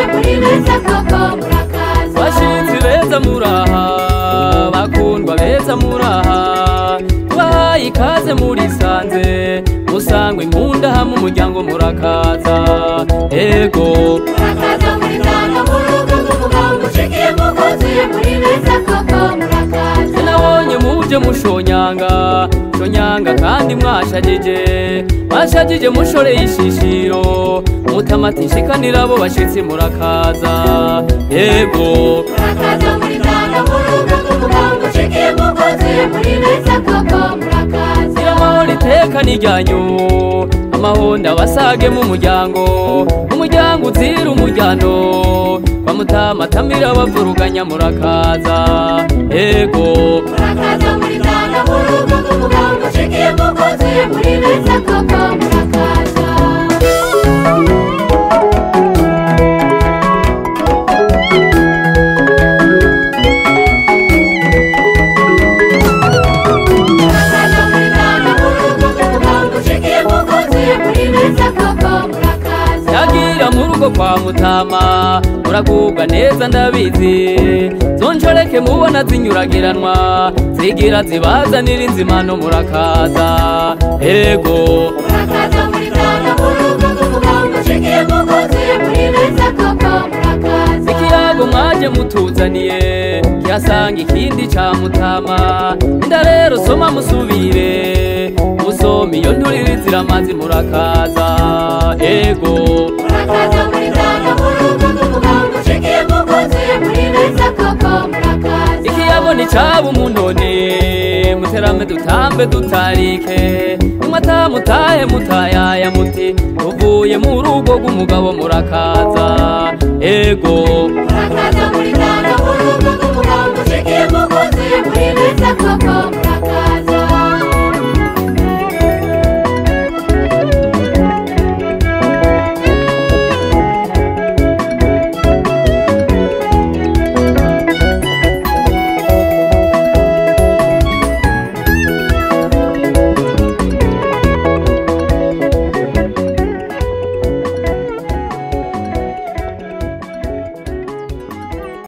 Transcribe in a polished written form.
mukuzuye muri beza koko murakaza. Bashitsi beza muraha, bakundwa beza muraha, tubahaye ikaze murisanze, musangwe inkunda hamwe umuryango murakaza. Ego murakaza muri tanga mu rugo rw'umugabo mushikiye mukuzuye muri beza koko murakaza. Nabonye muje mushonyanga shonyanga kandi mwashagije, mwashagije mushoreye ishishiro, mutamatishikanira abo bashitsi murakaza. Ego murakaza muri tanga mu rugo rw'umugabo mushikiye mukuzuye muri beza koko murakaza. Amahoro iteka n'ijyanyu, amahonda basage mu muryango, umuryango uzira umujyano, kwa mutamatamira bavuruganya murakaza. Ego murakaza muri tanga mu rugo rw'umugabo mushikiye mukuzuye muri beza koko murakaza. Murakaza muri tanga mu rugo rw'umugabo mushikiye mukuzuye muri beza koko murakaza. Yagira mu rugo kwa mutama muragubwa neza ndabizi, zonshoreke mubona zinyuragiranwa, zigira zibazanira inzimano murakaza. Ego murakaza muri tanga mu rugo rw'umugabo mushikiye mukuzuye muri beza koko murakaza. Ikiyago mwaje mutuzaniye kihasanga ikindi ca mutama, inda rero soma musubire musome iyo nturire izira amazi murakaza. Ego murakaza muri tanga mu rugo rw'umugabo mushikiye mukuzuye muri beza koko murakaza. Ikiyago ni caba umunoni, muterame dutambe dutarike, nimwata mutahe mutayaya muti tuvuye mu rugo rw'umugabo murakaza. Ego murakaza.